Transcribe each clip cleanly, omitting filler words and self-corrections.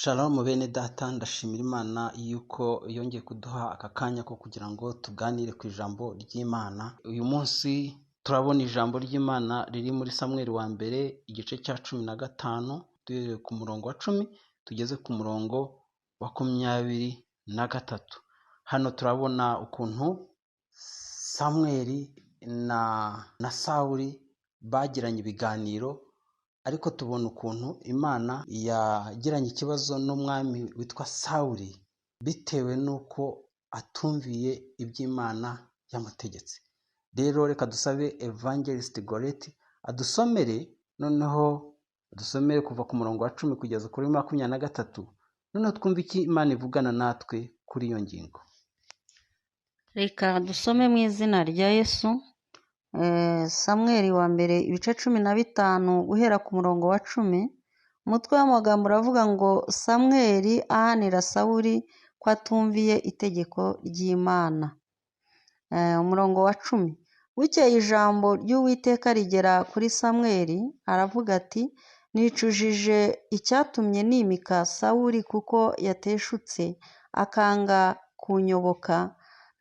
Shalom bene data, ndashimira Imana yuko yongeye kuduha aka kanya ko kugira ngo tuganire ku ijambo ry'Imana. Uyu munsi turabona ijambo ry'Imana riri muri Samweli wa mbere igice cya 15, duhereye ku murongo wa 10 tugeze ku murongo wa 23. Hano turabona ukuntu Samweli na Sawuli bagiranye ibiganiro, ariko tubona ukuntu Imana yagiranye ikibazo n'umwami witwa Sawuli bitewe n'uko atumviye iby'Imana yamutegetse. Rero reka dusabe Evangelist Goreti adusomere, noneho adusomere kuva ku murongo wa 10 kugeza kuri 23, noneho twumve icyo Imana ivugana natwe kuri iyo ngingo. Reka dusome mu izina rya Yesu. Samweli wa mbere ibice 15 guhera ku murongo wa 10, umutwe w'amagambo uravuga ngo Samweli ahanira Sawuli ko atumviye itegeko ry'Imana. Umurongo wa 10, bukeye ijambo ry'Uwiteka rigera kuri Samweli aravuga ati nicujije icyatumye nimika Sawuli kuko yateshutse akanga kunyoboka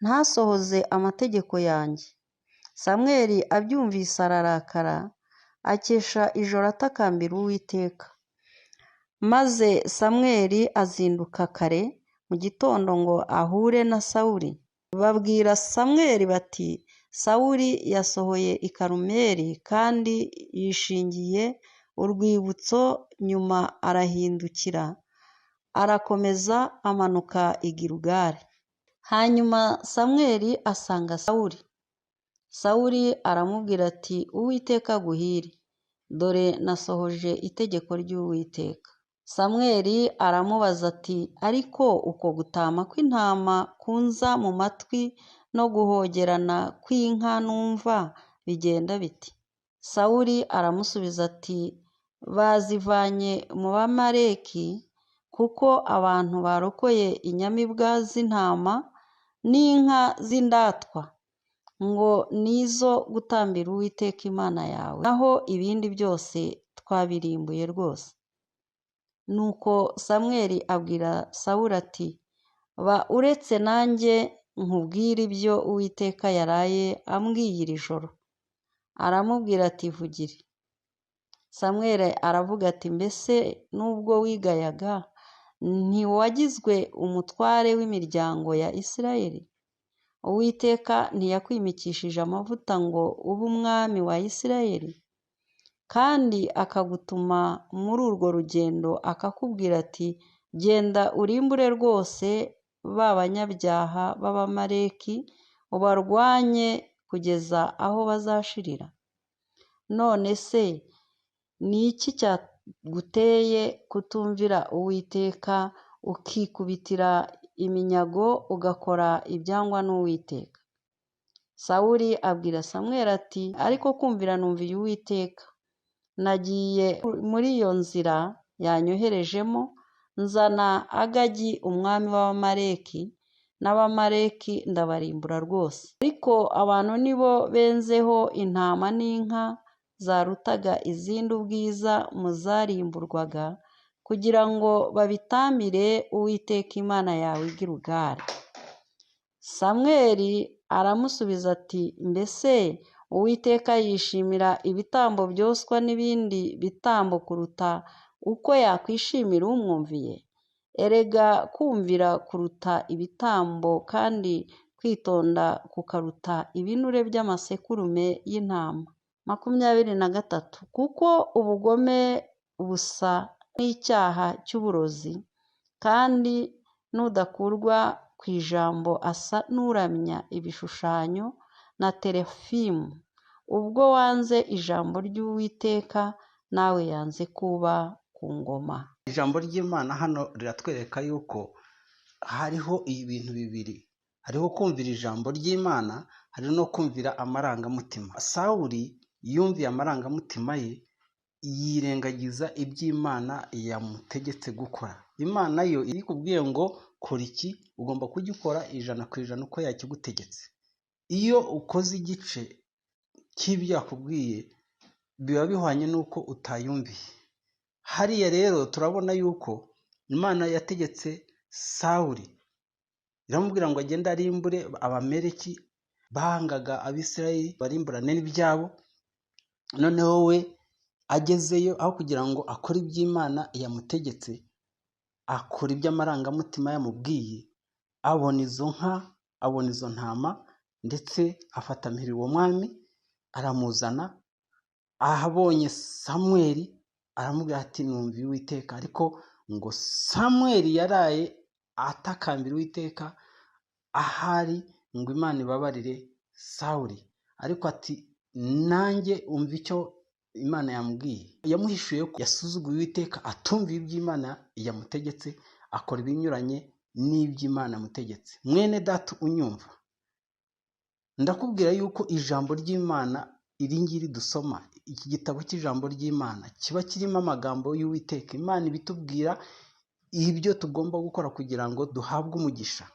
ntasohoze amategeko yanjye. Samweli abyumvise ararakara, akesha ijoro atakambira Uwiteka. Maze Samweli azinduka kare mu gitondo ngo ahure na Sawuli. Babwira Samweli bati Sawuli yasohoye i Karumeli kandi yishingiye urwibutso, nyuma arahindukira arakomeza amanuka i Gilugali. Hanyuma Samweli asanga Sawuli. Sawuli aramubwira ati Uwiteka aguhire, dore nasohoje itegeko ry'Uwiteka. Samweli aramubaza ati ariko uko gutama kw'intama kunza mu matwi no guhogerana kw'inka numva bigenda biti? Sawuli aramusubiza ati bazivanye mu Bamaleki, kuko abantu barokoye inyamibwa z'intama n'inka z'indatwa ngo nizo gutambira Uwiteka Imana yawe, naho ibindi byose twabirimbuye rwose. Nuko Samweli abwira Sawuli ati ba uretse nanjye nkubwire ibyo Uwiteka yaraye ambwiye iri joro. Aramubwira ati vugire. Samweli aravuga ati mbese nubwo wigayaga ntiwagizwe umutware w'imiryango ya Isirayeli? Uwiteka ntiyakwimikishije amavuta ngo ube umwami wa Isirayeli? Kandi akagutuma muri urwo rugendo akakubwira ati genda urimbure rwose ba banyabyaha b'Abamaleki, ubarwanye kugeza aho bazashirira. None se ni iki cyaguteye kutumvira Uwiteka, ukikubitira iminyago ugakora ibyangwa n'Uwiteka? Sawuli abwira Samweli ati ariko kumvira numviye Uwiteka, nagiye muri iyo nzira yanyoherejemo, nzana Agagi umwami w'Abamaleki, n'Abamaleki ndabarimbura rwose. Ariko abantu nibo benzeho intama n'inka zarutaga izindi ubwiza mu zarimburwaga, kugira ngo babitambire Uwiteka Imana yawe i Gilugali. Samweli aramusubiza ati mbese Uwiteka yishimira ibitambo byoswa n'ibindi bitambo kuruta uko yakwishimira umwumviye? Erega kumvira kuruta ibitambo, kandi kwitonda kukaruta ibinure by'amasekurume y'intama. 23 Kuko ubugome busa n'icyaha cy'uburozi, kandi n'udakurwa ku ijambo asa n'uramya ibishushanyo na terafimu. Ubwo wanze ijambo ry'Uwiteka, nawe yanze kuba ku ngoma. Ijambo ry'Imana hano riratwereka yuko hariho ibintu bibiri, hariho kumvira ijambo ry'Imana, hari no kumvira amarangamutima. Sawuli yumviye amarangamutima ye, yirengagiza iby'Imana yamutegetse gukora. Imana yo ikubwiye ngo kora iki, ugomba kugikora 100% uko yakigutegetse. Iyo ukoze igice cy'ibyo yakubwiye biba bihwanye n'uko utayumviye. Hariya rero turabona yuko Imana yategetse Sawuli, iramubwira ngo agende arimbure Abameleki bangaga Abisirayeli, barimburane n'ibyabo. Noneho we agezeyo, aho kugira ngo akore iby'Imana yamutegetse, akora iby'amarangamutima yamubwiye, abona izo nka, abona izo ntama, ndetse afata mpiri uwo mwami aramuzana. Ahabonye Samweli aramubwira ati numviye Uwiteka. Ariko ngo Samweli yaraye atakambira Uwiteka ahari ngo Imana ibabarire Sawuli, ariko ati nanjye umva icyo Imana yamubwiye. Yamuhishuye ko yasuzuguye Uwiteka, atumviye iby'Imana yamutegetse, akora ibinyuranye n'iby'Imana yamutegetse. Mwene data unyumva, ndakubwira yuko ijambo ry'Imana iri ngiri dusoma, iki gitabo cy'ijambo ry'Imana kiba kirimo amagambo y'Uwiteka. Imana ibitubwira ibyo tugomba gukora kugira ngo duhabwe umugisha.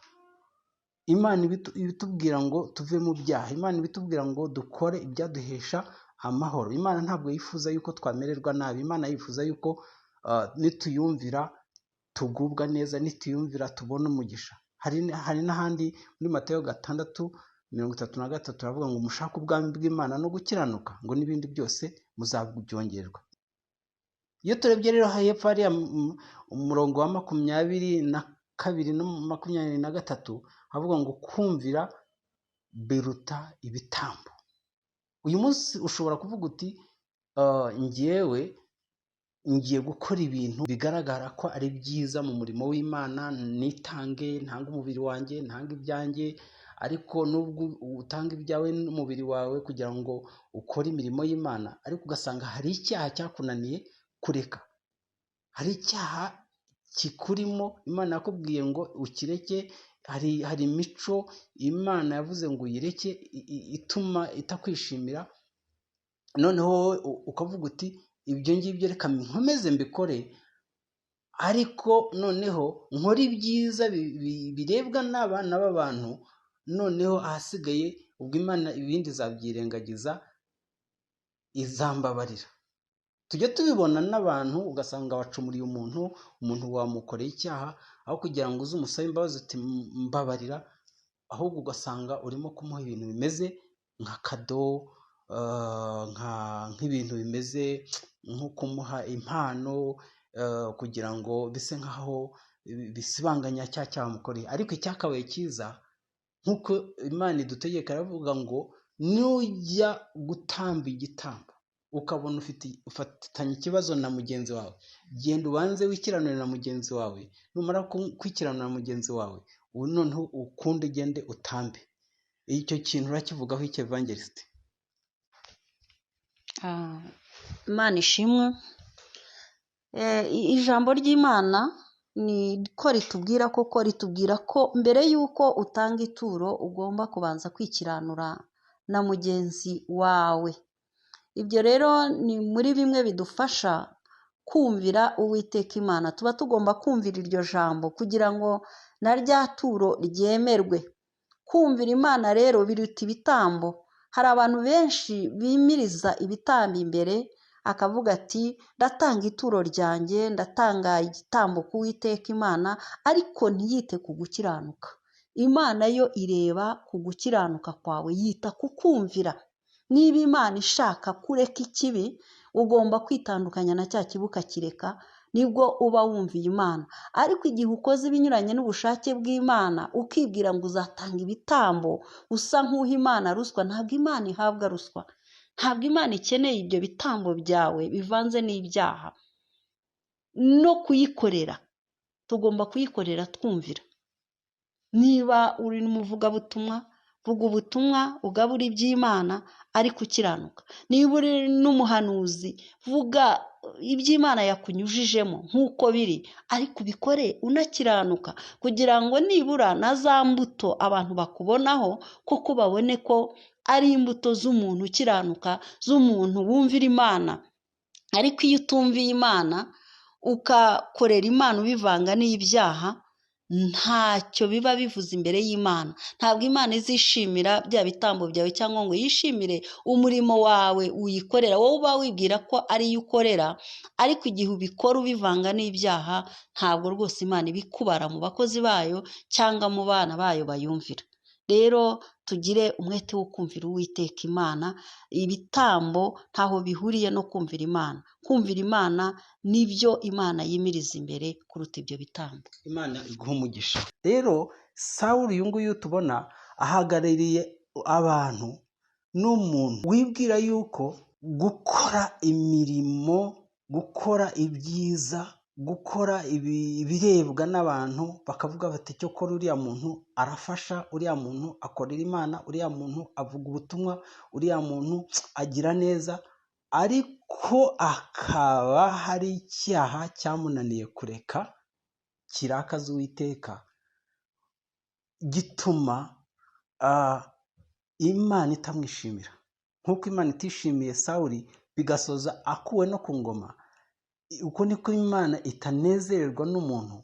Imana ibitubwira ngo tuve mu byaha. Imana ibitubwira ngo dukore ibyaduhesha amahoro. Imana ntabwo yifuza yuko twamererwa nabi. Imana yifuza yuko nituyumvira tugubwa neza, nituyumvira tubona umugisha. Hari n'ahandi muri Matayo 6:33 haravuga ngo mushake ubwami bw'Imana no gukiranuka, ngo n'ibindi byose muzabyongerwa. Iyo turebye rero hepfo hariya umurongo wa 22 no 23 havuga ngo kumvira biruta ibitambo. Uyu munsi ushobora kuvuga uti njyewe ngiye gukora ibintu bigaragara ko ari byiza mu murimo w'Imana, nitange, ntange umubiri wanjye, ntange ibyanjye. Ariko nubwo utanga ibyawe n'umubiri wawe kugira ngo ukore imirimo y'Imana, ariko ugasanga hari icyaha cyakunaniye kureka, hari icyaha kikurimo Imana yakubwiye ngo ukireke, hari imico Imana yavuze ngo uyireke ituma itakwishimira. Noneho wowe ukavuga uti ibyo ngibyo reka nkomeze mbikore, ariko noneho nkore ibyiza birebwa n'abana b'abantu, noneho ahasigaye ubwo Imana ibindi izabyirengagiza, izambabarira. Tujya tubibona n'abantu, ugasanga wacumuriye umuntu, umuntu wamukoreye icyaha, aho kugira ngo uze umusabe imbabazi uti mbabarira, ahubwo ugasanga urimo kumuha ibintu bimeze nka kado, nk'ibintu bimeze nko kumuha impano, kugira ngo bise nkaho bisibanganya cya cyaha wamukoreye. Ariko icyakabaye cyiza, nk'uko Imana idutegeka, iravuga ngo nujya gutamba igitambo ukabona ufatanye ikibazo na mugenzi wawe, genda ubanze wikiranure na mugenzi wawe, numara kwikiranura na mugenzi wawe, ubu noneho ukunde ugende utambe. Icyo kintu urakivugaho iki, Evangeliste? Imana ishimwe. Ijambo ry'Imana ni ko ritubwira, koko ritubwira ko mbere y'uko utanga ituro ugomba kubanza kwikiranura na mugenzi wawe. Ibyo rero ni muri bimwe bidufasha kumvira Uwiteka Imana. Tuba tugomba kumvira iryo jambo kugira ngo na rya turo ryemerwe. Kumvira Imana rero biruta ibitambo. Hari abantu benshi bimiriza ibitambo imbere, akavuga ati ndatanga ituro ryanjye, ndatanga igitambo ku Uwiteka Imana, ariko ntiyite ku gukiranuka. Imana yo ireba ku gukiranuka kwawe, yita ku kumvira. Niba Imana ishaka kureka ikibi, ugomba kwitandukanya na cya kibi ukakireka, nibwo uba wumviye Imana. Ariko igihe ukoze ibinyuranye n'ubushake bw'Imana, ukibwira ngo uzatanga ibitambo, usa nk'uha Imana ruswa, ntabwo Imana ihabwa ruswa. Ntabwo Imana ikeneye ibyo bitambo byawe bivanze n'ibyaha. No kuyikorera, tugomba kuyikorera twumvira. Niba uri n'umuvugabutumwa, vuga ubutumwa, ugabure iby'Imana, ariko ukiranuka. Niba uri n'umuhanuzi, vuga iby'Imana yakunyujijemo nk'uko biri, ariko ubikore unakiranuka, kugira ngo nibura na za mbuto abantu bakubonaho koko babone ko ari imbuto z'umuntu ukiranuka, z'umuntu wumvira Imana. Ariko iyo utumviye Imana, ukakorera Imana ubivanga n'ibyaha, Ntacyo biba bivuze imbere y'Imana. Ntabwo Imana izishimira bya bitambo byawe cyangwa ngo yishimire umurimo wawe uyikorera. Wowe uba wibwira ko ariyo ukorera, ariko igihe ubikora ubivanga n'ibyaha, ntabwo rwose Imana ibikubara mu bakozi bayo cyangwa mu bana bayo bayumvira. Rero tugire umwete wo kumvira Uwiteka Imana. Ibitambo ntaho bihuriye no kumvira Imana. Kumvira Imana nibyo Imana yimiriza imbere kuruta ibyo bitambo. Imana iguha umugisha. Rero Sawuli uyu nguyu tubona ahagarariye abantu n'umuntu wibwira yuko gukora imirimo, gukora ibyiza, gukora ibirebwa n'abantu bakavuga bati cyokora uriya muntu arafasha, uriya muntu akorera Imana, uriya muntu avuga ubutumwa, uriya muntu agira neza, ariko akaba hari icyaha cyamunaniye kureka kirakaza Uwiteka, gituma Imana itamwishimira. Nk'uko Imana itishimiye Sawuli bigasoza akuwe no ku ngoma, uko niko Imana itanezererwa n'umuntu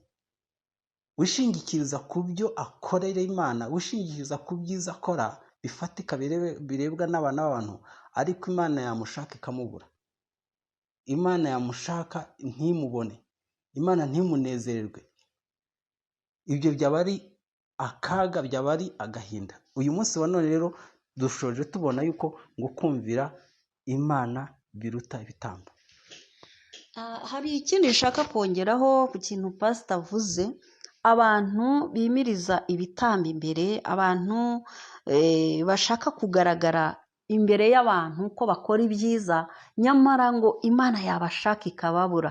wishingikiriza ku byo akorera Imana, wishingikiriza ku byiza akora bifatika birebwa n'abana b'abantu, ariko Imana yamushaka ikamubura. Imana yamushaka ntimubone, Imana ntimunezererwe. Ibyo byaba ari akaga, byaba ari agahinda. Uyu munsi wa none rero dushoje tubona yuko ngo kumvira Imana biruta ibitambo. Hari ikindi nshaka kongeraho ku kintu pasita avuze. Abantu bimiriza ibitambo imbere, abantu bashaka kugaragara imbere y'abantu ko bakora ibyiza, nyamara ngo Imana yabashaka ikababura.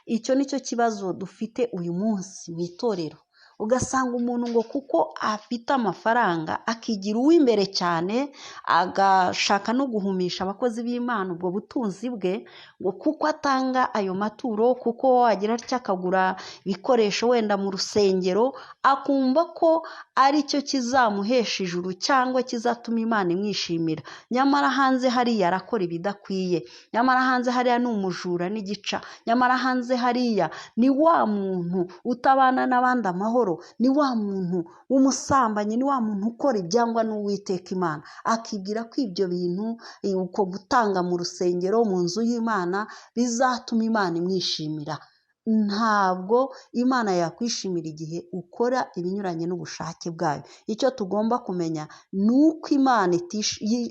Icyo ni cyo kibazo dufite uyu munsi mu itorero. Ugasanga umuntu ngo kuko afite amafaranga akigira uw'imbere cyane, agashaka no guhumisha abakozi b'Imana ubwo butunzi bwe, ngo kuko atanga ayo maturo, kuko wagira atya akagura ibikoresho wenda mu rusengero, akumva ko ari cyo kizamuhesha ijuru cyangwa kizatuma Imana imwishimira. Nyamara hanze hariya arakora ibidakwiye, nyamara hanze hariya ni umujura n'igica, nyamara hanze hariya ni wa muntu utabana n'abandi amahoro, ni wa muntu w'umusambanyi, ni wa muntu ukora ibyangwa n'Uwiteka Imana. Akibwira ko ibyo bintu, uko gutanga mu rusengero, mu nzu y'Imana, bizatuma Imana imwishimira. Ntabwo Imana yakwishimira igihe ukora ibinyuranye n'ubushake bwayo. Icyo tugomba kumenya ni uko Imana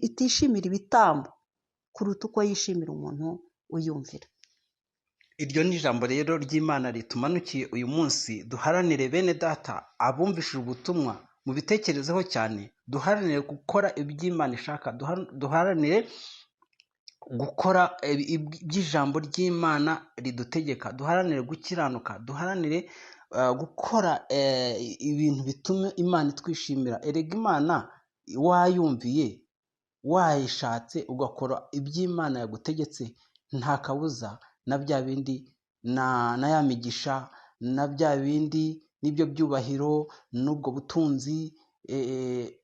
itishimira ibitambo kuruta uko yishimira umuntu uyumvira. Iryo ni ijambo rero ry'Imana ritumanukiye uyu munsi. Duharanire bene data, abumvishije ubutumwa mubitekerezeho cyane, duharanire gukora iby'Imana ishaka, duharanire gukora iby'ijambo ry'Imana ridutegeka, duharanire gukiranuka, duharanire gukora ibintu bituma Imana itwishimira. Erega Imana wayumviye, wayishatse, ugakora iby'Imana yagutegetse, nta kabuza na bya bindi na ya migisha, na bya bindi n'ibyo byubahiro n'ubwo butunzi,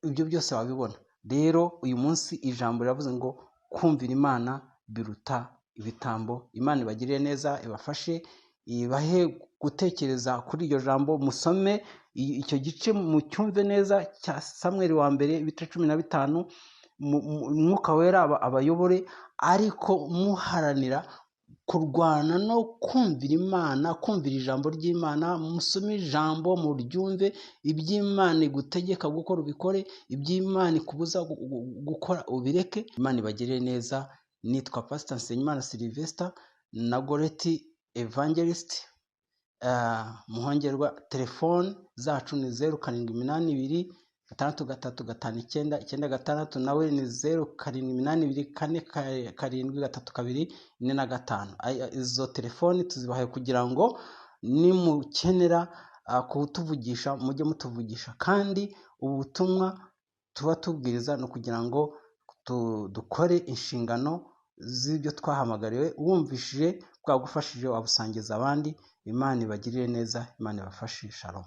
ibyo byose wabibona. Rero uyu munsi ijambo riravuze ngo kumvira Imana biruta ibitambo. Imana ibagirire neza, ibafashe, ibahe gutekereza kuri iryo jambo. Musome icyo gice mucyumve neza cya Samweli wa mbere ibice 15, Umwuka Wera abayobore, ariko muharanira kurwana no kumvira Imana, kumvira ijambo ry'Imana. Musome ijambo muryumve, iby'Imana igutegeka gukora ubikore, iby'Imana ikubuza gukora ubireke. Imana ibagirire neza. Nitwa Pastor Nsengimana Sylvester na Goreti Evangelist Muhongerwa. Telefone zacu ni 0 7 8 2 6 3 5 9 9 6, nawe ni 0 7 8 2 4 7 3 2 4 na 5. Izo telefoni tuzibahaye kugira ngo nimukenera kutuvugisha mujye mutuvugisha, kandi ubu butumwa tuba tubwiriza ni ukugira ngo dukore inshingano z'ibyo twahamagariwe. Wumvishije bwagufashije wabusangiza abandi. Imana ibagirire neza, Imana ibafashe. Shalom.